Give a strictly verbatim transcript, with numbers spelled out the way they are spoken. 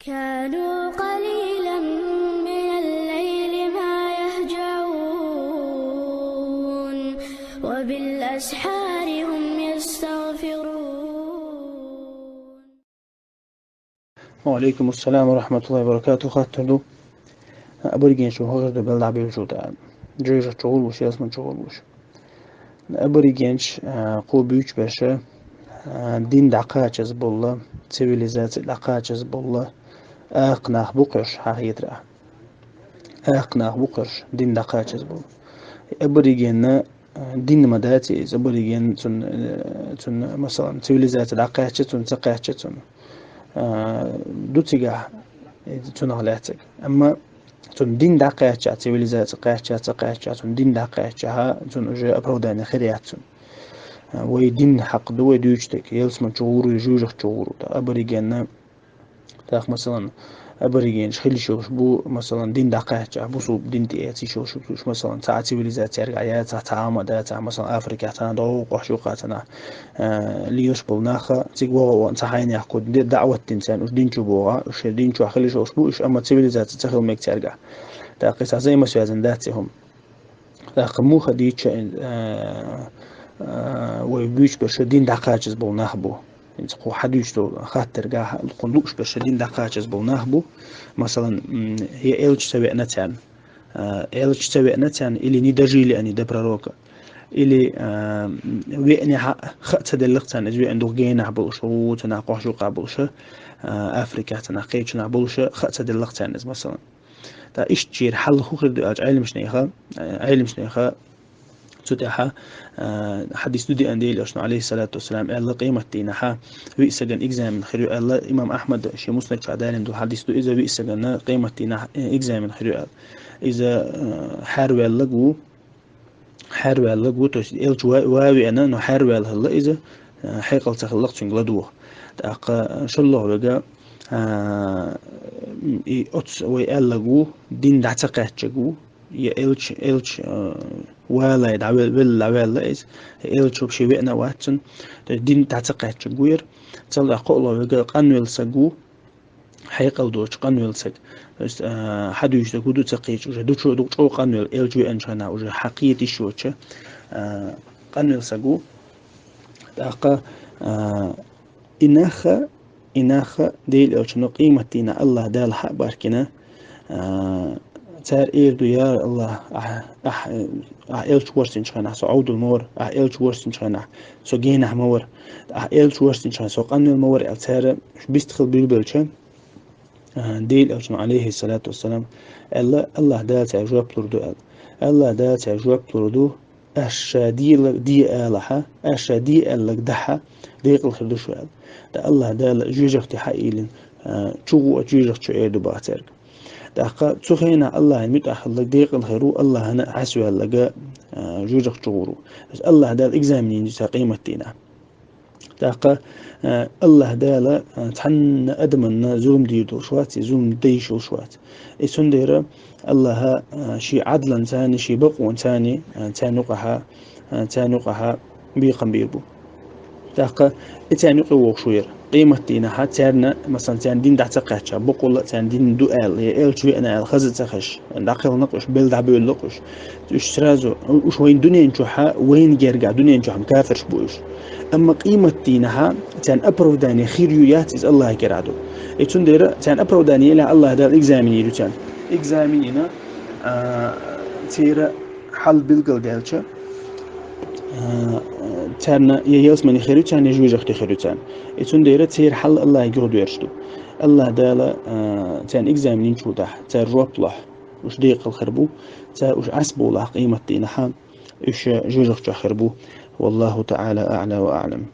كانوا قليلا من الليل ما يهجعون، وبالأسحار هم يستغفرون. Ва алейкум ассалам ва рахматуллахи ва баракатух. Хаттар ду. Аборигенчо хӀу хир ду белла дӀабелча тӀа. ЖожагӀате гӀур гуш, ялсмале гӀур гуш. Аборигенча, а, кхо буьйцу берш, а, дин дӀакхачаза болла, цивилизаци дӀакхачаза болла, акха нах бу-кх уьш, хьахетар ахь. Акха нах бу-кх уьш, дин дӀакхачаза болла. Аборигенна, а, дин ма дац иза, абориген цун, э, цун, масалан, цивилизаци дӀакхаьчча цун, ца кхаьчча цун. А, ду цигахь, э, цунах лаьцнарг. Амма цун дин дӀакхаьчча, цивилизаци кхаьчча, ца кхаьчча, цун дин дӀакхаьчча, хьа, цун уже оправдание хир яц цун. А, вай дин хьакъ ду, вай дуьйцу дерг, ялсмале гӀур ву, жожагӀате гӀур ву. ТӀаккха аборигенна, тӀаккха, масалан, аборигенаш хила йиш йолуш бу, масалан, дин дӀакхаьчча, бусулба дин тӀеэца йиш йолуш бу, масалан, цхьа а цивилизаци цаьргахь яцахь, цхьа а ма дацахь, масалан, Африкехь цхьана догӀу къахьоьгуш юкъахь цхьана, а, лелаш болу нах, цига вогӀу ван цхьа хьайнех кху де даӀват дина царна, уьш дин чу богӀу, уьш шен дин чохь хила йиш йолуш бу, уьш, амма цивилизаци ца хила мега цаьргахь. ТӀаккха иза взаимосвязан дац и хӀума. ТӀаккха муха дийча, а, а, вай буьйцу берш дин дӀакхачаза болу нах бу. ХӀинца кху хьан дуьйцу долу хаттаргахь, кхунна лууш берш дин дӀакхачаза болу нах бу. Масалан, м, я элча ца веана царна. А, элча ца веана царна, или не дожили они до пророка. Или, а, веанехь а хаа ца делла-кх царна, иза веана дукха генахь болуш, гӀу цхьанахь къахьоьгуш юкъахь болуша, а, Африкехь цхьанахь, кхечу нах болуша, хаа ца делла-кх царна иза, масалан. ТӀаккха иштта чуьра хьал хӀу хир ду аьлча, Ӏеламнеха, Ӏеламнеха цу тӀехь, а, хьадис ду деана Делан Элчано, алейхиссалату вассалам, аьлла, къематдийнахь виъ стагана экзамен хир ю аьлла, имам Ахьмада шен муснад чохь далийна долу хьадис ду, иза виъ стагана къематдийнахь, э, экзамен хир ю аьлла. Иза, э, хьерваьлларг ву, хьерваьлларг ву, то есть элча ва-, ван веана, но хьерваьлла хилла иза, а, хьекъал ца хилла-кх цуьнга ладогӀа. ТӀаккха шолгӀа верг, а, и оцу вай аьлларг ву, дин дӀа ца кхаьчнарг ву, я элча, элча, а, валай дӀавел-, велла дӀаваьлла иза, я элча вообще веана а вац цунна, то есть дин дӀа ца кхаьчнарг ву яра. Цул тӀаьхьа кхоалгӀа верг къанвелла стаг ву, хьекъал доцу къанвелла стаг. То есть, а, хьан дуьйцург хӀу ду ца кхеташ, уже дукха чӀогӀа къанвелла, элча веанчу хенахь уже хьан кхета йиш йоцуш, а, къанвелла стаг ву. ТӀаккха, а, и нах, и нах Делан Элчано къематдийнахь Аллаха Дала хьа а бахкина, а, цара эр ду: «Я Аллах, ахь, ахь, ахь элча ворсинчу хенахь со Ӏовдал ма вара, ахь элча ворсинчу хенахь со генахь ма вара, ахь элча ворсинчу хенахь со къанвелла ма вара», аьлла, цара уьш бистхила буьйлабелча, а, Делан Элчано, алейхиссалату вассалам, аьлла, Аллаха Дала цаьрга жоп лур ду аьлла. Аллаха Дала цаьрга жоп лур ду: «Аш ша дела де алахьа, аш ша де аьлларг дахьа, декъала хир ду шу», аьлла. ТӀаккха Аллаха Дала жоьжахати хьаийлина, а, чу гӀо а жоьжахати чу эр ду боху цаьрга. ТӀаккха цу хенахь Аллахьан муьтӀахь хилларг декъала хир ву, Аллахьана Ӏаьсваьлларг, а, жоьжахати чу гӀур ву. Иза Аллаха Дала экзамен йина ю цу къематдийнахь. ТӀаккха, а, Аллаха Дала, а, цхьанна адаманна зулам дийр долуш вац, и зулам дан йиш йолуш вац. И цундела Аллаха, а, шен Ӏадланца, шен бакъонца, а, царна юкъахь, а, царна юкъахь бекхам бийр бу. ТӀаккха и царна юкъа вогӀуш ву яра. Къематдийнахь царна, масалан, царна дин дӀа ца кхаьчча, бакъволла а царна дин ду аьлла, я элча веана аьлла, хаза а ца хезаш, дӀакхелхина-кх уьш, белла дӀабевлла-кх уьш. Уьш сразу, уьш вайн дуьнен чохь, вайна гергахь дуьнен чохь кафирш бу уьш. Амма къематдийнахь царна оправдание хир ю, яц, иза Аллаха кӀирахь ду. И цундела царна оправдание елахь, Аллаха Дала экзамен йийр ю царна. Экзамен йина, а, церан хьал билгалдаьлча, а, царна я ялсамани хир ю царна, я жоьжахати хир ю царна. И цундела церан хьал Аллахьан юхадоьрзуш ду. Аллаха Дала, а, царна экзамен йинчул тӀаьхьа, цара жоп лохь, уьш декъала хир бу, цара уьш Ӏаьсбовлахь къематдийнахь, уьш жоьжахати чохь хир бу. Валлаху таӀала аӀла ва аӀлам.